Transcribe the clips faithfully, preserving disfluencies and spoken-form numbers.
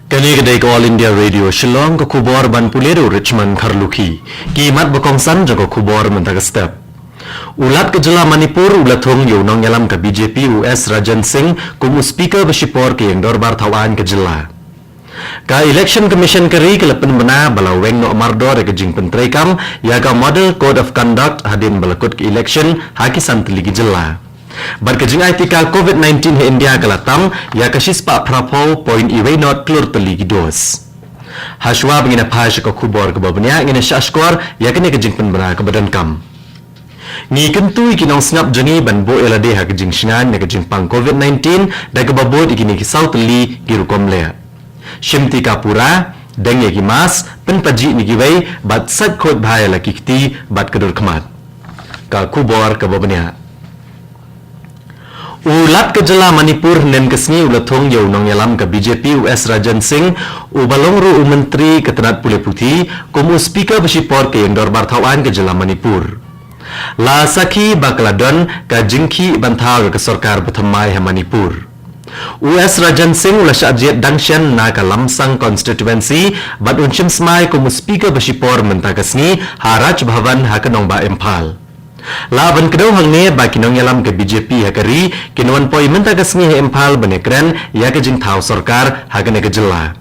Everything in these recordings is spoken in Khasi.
Kane ka dei ka All India Radio Shillong, ka khubor ban pule da u Richmond Kharlukhi. Ki mat ba kongsan jong ka khubor mynta ka step. U Lat ka jylla Manipur u la thung ïa u nongïalam ka B J P u S Rajan Singh kum u speaker ba shipor ka ïing dorbar thaw aiñ ka jylla. Ka Election Commission ka ri ka la pynbna ba la weng noh mardor ïa ka jingpyntreikam ïa ka Model Code of Conduct hadien ba la kut ka election ha ki san tylli ki jylla. Bad ka jingai tika covid nineteen ha India ka la tam ïa ka shispah phraphew point iwei not klur tylli ki dos. Hashwa ba ngin ïa phai sha ka khubor kaba bniah, ngin ïa shah shkor ïa kane ka jingpynbna kaba donkam. Ngi kyntu ïa ki nongsngap jong ngi ban buh ïa lade ha ka jingshngaiñ na ka jingpang covid nineteen da kaba bud ïa kine ki saw tylli ki rukom leh: shim tika pura, deng ïa ki mask, pynpajih na kiwei bad sait khuid bha ïa la ki kti bad ka dur khmat. Ka khubor kaba bniah. U Lat ka jylla Manipur hynnin ka sngi u la thung ïa u nongïalam ka B J P u S Rajan Singh, uba long ruh u myntri ka tnat pule puthi, kum u speaker ba shipor ka ïing dorbar thaw aiñ ka jylla Manipur. La sakhi ba ka la don ka jingkhih ban thaw ïa ka sorkar ba thymmai ha Manipur. U S Rajan Singh u la shah jied dang shen na ka Lamsang constituency bad un shim smai kum u speaker ba shipor mynta ka sngi ha Raj Bhavan ha ka nongbah Imphal. La ban kdew hangne ba ki nongïalam ka B J P ha ka ri kin wan poi mynta ka sngi ha Imphal ban ïakren ïa ka jingthaw sorkar ha kane ka jylla.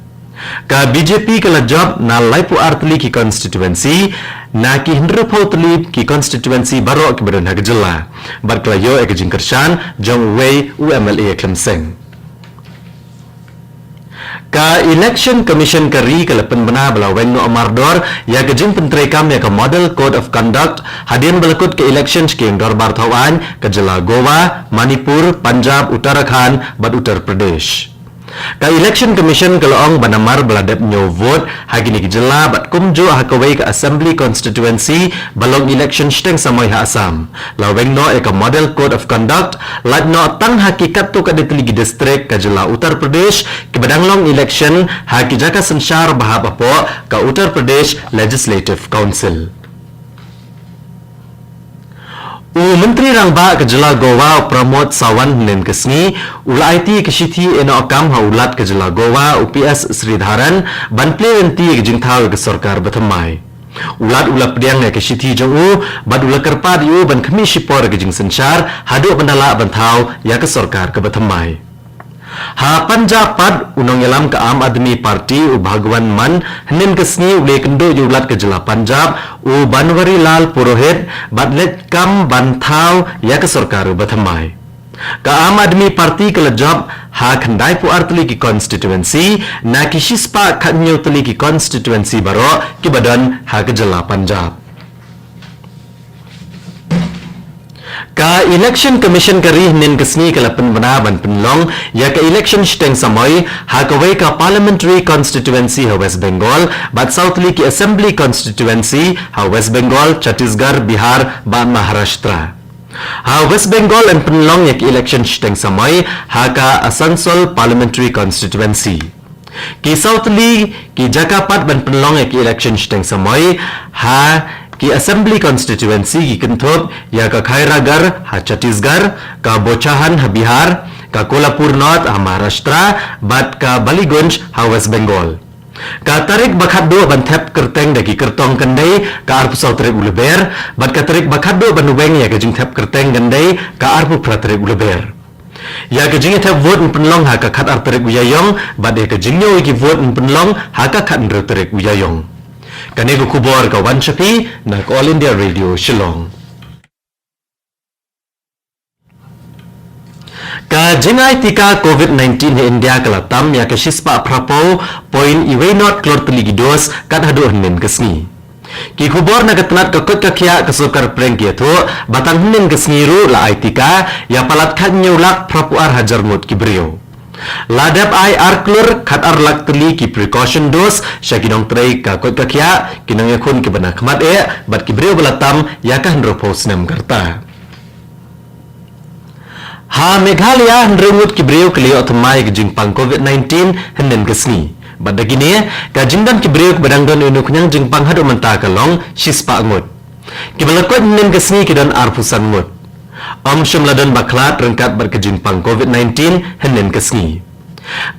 Ka B J P ka la jop na laiphew ar tylli ki constituency na ki hynriewphew tylli ki constituency baroh kiba don ha ka jylla, bad ka la ïoh ïa ka jingkyrshan jong uwei u M L A khlem seng. Ka Election Commission ka ri ka la pynbna ba la weng noh mardor ïa ka jingpyntreikam ïa ka Model Code of Conduct hadien ba la kut ka election sha ki ïing dorbar thaw aiñ ka jylla Goa, Manipur, Punjab, Uttarakhand bad Uttar Pradesh. Ka Election Commission ka la ong ba namar ba la dep ñiew vote ha kine ki jylla bad kumjuh ha kawei ka Assembly Constituency ba long election shiteng samoi ha Assam, la weng noh ïa ka Model Code of Conduct, lait noh tang ha ki katto katne tylli ki district ka jylla Uttar Pradesh kiba dang long election ha ki jaka synshar ba hap hapoh ka Uttar Pradesh Legislative Council. U Myntri Rangbah ka jylla Goa u Pramod Sawant hynnin ka sngi u la aiti ka shithi ïehnoh kam ha u Lat ka jylla Goa u P S Sreedharan ban plie lynti ïa ka jingthaw ïa ka sorkar ba thymmai. U Lat u la pdiang ïa ka shithi jong u bad u la kyrpad ïa u ban khmih shipor ïa ka jingsynshar haduh ban da lah ban thaw ïa ka sorkar kaba thymmai. Ha Punjab pat, u nongïalam ka Aam Aadmi Party u Bhagwant Mann hynnin ka sngi u la ïakynduh ïa u Lat ka jylla Punjab u Banwarilal Purohit bad leit kam ban thaw ïa ka sorkar ba thymmai. Ka Aam Aadmi Party ka la jop ha khyndaiphew ar tylli ki constituency na ki shispah khathynñiew tylli ki constituency baroh kiba don ha ka jylla Punjab. Ka Election Commission ka ri hynnin ka sngi ka la pynbna ban pynlong ïa ka election shiteng samoi ha kawei ka parliamentary constituency ha West Bengal bad saw tylli ki assembly constituency ha West Bengal, Chhattisgarh, Bihar bad Maharashtra. Ha West Bengal yn pynlong ïa ka election shiteng samoi ha ka Asansol parliamentary constituency. Ki saw tylli ki jaka pat ban pynlong ïa ki election shiteng samoi ha ki assembly constituency ki kynthup ïa ka Khairagarh ha Chhattisgarh, ka Bochahan ha Bihar, ka Kolhapur North ha Maharashtra bad ka Baligunj ha West Bengal. Ka tarik ba khatduh ban thep kyrteng da ki kyrtong kan dei ka arphew saw tarik u Lber bad ka tarik ba khatduh ban weng ïa ka jingthep kyrteng kan dei ka arphew phra tarik u Lber. Ïa ka jingthep vote yn pynlong ha ka khatar tarik u Ïaïong bad ïa ka jingñiew ïa ki vote yn pynlong ha ka khathynriew tarik u Ïaïong. Kane ka khubor ka wan sha phi na ka All India Radio Shillong. Ka jingai tika covid nineteen ha India ka la tam ïa ka shispah phraphew point iwei not klur tylli ki dos kat haduh hynnin ka sngi. Ki khubor na ka tnat ka koit ka khiah ka sorkar pyrshang ki ïathuh ba tang hynnin ka sngi ruh la ai tika ïa palat khathynñiew lak phraphew ar hajar ngut ki briew. La dep ai ar klur khatar lak tylli ki precaution dose sha ki nongtrei ka koit ka khiah, ki nongïakhun kiba na khmat eh bad ki briew ba la tam ïa ka hynriewphew snem ka rta. Ha Meghalaya, hynriew ngut ki briew ki la ïoh thymmai ka jingpang covid nineteen hynnin ka sngi. Bad da kine, ka jingdon ki briew kiba dang don ïa une u khñiang jingpang haduh mynta ka long shispah ngut. Kiba la koit hynnin ka sngi ki don arphew san ngut. Ym shym la don ba khlad ryngkat bad ka jingpang covid nineteen hynnin ka sngi.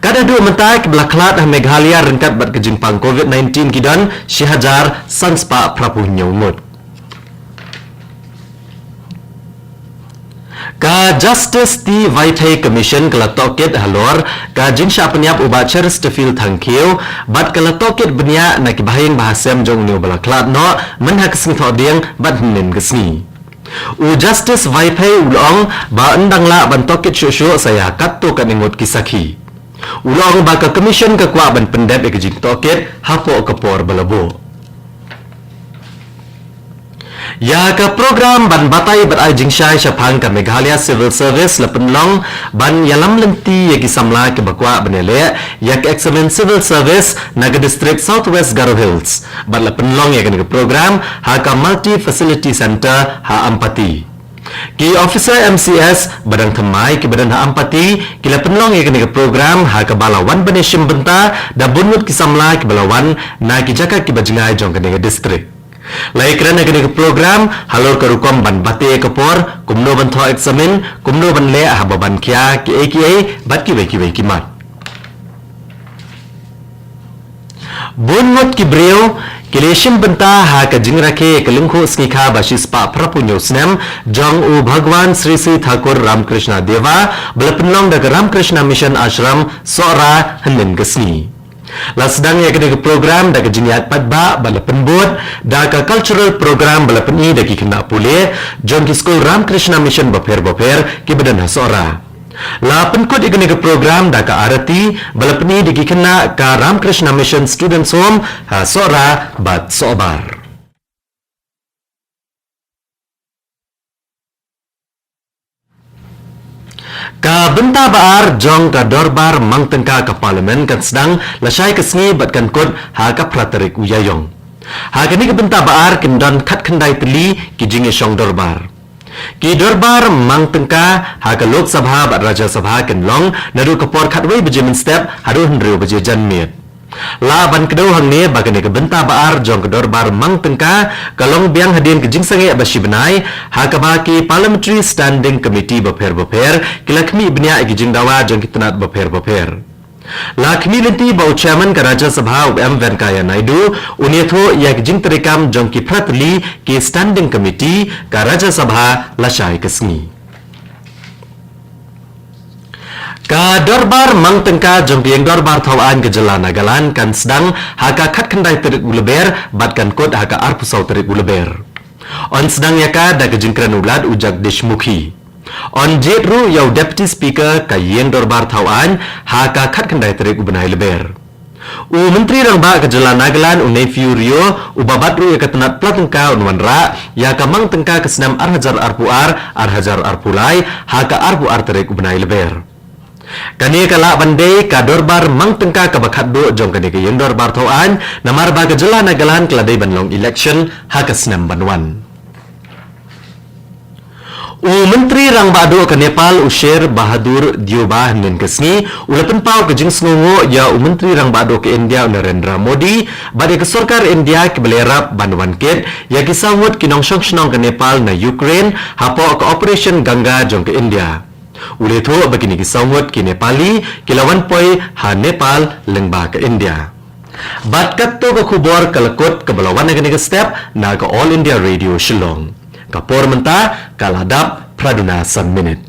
Ka da duh mynta ki ba la khlad ha Meghalaya ryngkat bad ka jingpang covid nineteen ki don shi hajar san spah phra phew hynñiew ngut. Ka Justice T Vaiphei Commission ka la tohkit halor ka jingshah pynïap u Bah Chesterfield Thangkhiew bad ka la tohkit bniah na ki bahaïing bahasem jong une u ba la khlad noh mynha ka sngi Thohdieng bad hynnin ka sngi. U Justice Vaiphei u la ong ba yn dang lah ban tohkit shuh shuh sa ïa katto katne ngut ki sakhi. U la ong ba ka Commission ka kwah ban pyndep ïa ka jingtohkit hapoh ka por ba la buh. Ïa ka program ban batai bad ai jingshai shaphang ka Meghalaya Civil Service la pynlong ban ïalam lynti ïa ki samla ki ba kwah ban ïaleh ïa ka eksamin Civil Service na ka district South West Garo Hills bad la pynlong ïa kane ka program ha ka Multi Facility Center ha Ampati. Ki officer M C S ba dang thymmai ki ba don ha Ampati ki la pynlong ïa kane ka program ha kaba la wan ban ïashim bynta da bun ngut ki samla ki ba la wan na ki jaka ki ba jngai jong kane ka district. La ïakren ha kane ka program halor ka rukom ban bat ïa ka por, kumno ban thoh eksamin, kumno ban leh haba ban khia kiei kiei bad kiwei kiwei ki mat. Bun ngut ki briew ki la ïashim bynta ha ka jingrakhe ka lyngkhuh sngi kha ba shi spah phra phew hynñiew snem jong u Bhagwan Sri Sri Thakur Ramakrishna Deva ba la pynlong da ka Ramakrishna Mission Ashram Sohra hynnin ka sngi. La sdang ïa kane ka program da ka jingïaid paidbah ba la pynbud da ka cultural program ba la pyni da ki khynnah pule jong ki skul Ramakrishna Mission bapher bapher ki ba don ha Sohra. La pynkut ïa kane ka program da ka arati ba la pyni da ki khynnah ka Ramakrishna Mission Students Home ha Sohra bad Sohbar. Ka bynta ba ar jong ka dorbar mang tyngka ka Parliament kan sdang lashai ka sngi bad kan kut ha ka phra tarik u Ïaïong. Ha kane ka bynta ba ar kin don khatkhyndai tylli ki jingïashong dorbar. Ki dorbar mang tyngka ha ka Lok Sabha bad Rajya Sabha kin long naduh ka por khatwei baje mynstep haduh hynriew baje janmiet. Lah ban kdew hangne ba kane ka bynta ba ar jong ka dorbar mang tyngka ka long biang hadien ka jingsangeh ba shi bnai ha kaba ki Parliamentary Standing Committee bapher bapher ki la khmih bniah ïa ki jingdawa jong ki tnat bapher bapher. La khmih lynti ba u Chairman ka Rajya Sabha u M Venkaiah Naidu un ïathuh ïa ki jingtreikam jong ki phra tylli ki Standing Committee ka Rajya Sabha lashai ka sngi. Ka dorbar mang tyngka jong ka ïing dorbar thaw aiñ ka jylla Nagaland kan sdang ha ka khatkhyndai tarik u Lber bad kan kut ha ka arphew saw tarik u Lber. Yn sdang ïa ka da ka jingkren u Lat u Jagdish Mukhi. Yn jied ruh ïa u Deputy Speaker ka ïing dorbar thaw aiñ ha ka khatkhyndai tarik u bnai Lber. U Myntri Rangbah ka jylla Nagaland u Neiphiu Rio uba bat ruh ïa ka tnat pla tyngka un wanrah ïa ka mang tyngka ka snem ar hajar arphew ar, ar hajar arphew lai ha ka arphew ar tarik u bnai Lber. Kane ka lah ban dei ka dorbar mang tyngka kaba khatduh jong kane ka ïing dorbar thaw aiñ namar ba ka jylla Nagaland ka la dei ban long election ha ka snem ban wan. U Myntri Rangbah Duh ka Nepal u Sher Bahadur Deuba hynnin ka sngi u la pynpaw ka jingsngewnguh ïa u Myntri Rangbah Duh ka India u Narendra Modi bad ïa ka sorkar India kiba la ïarap ban wan kit ïa ki saw ngut ki nongshong shnong ka Nepal na Ukraine hapoh ka Operation Ganga jong ka India. U la ïathuh ba kine ki saw ngut ki Nepali ki la wan poi ha Nepal lyngba ka India. Bad katto ka khubor ka la kut kaba la wan ha kane ka step na ka All India Radio Shillong. Ka por mynta ka la dap phra duna san minit.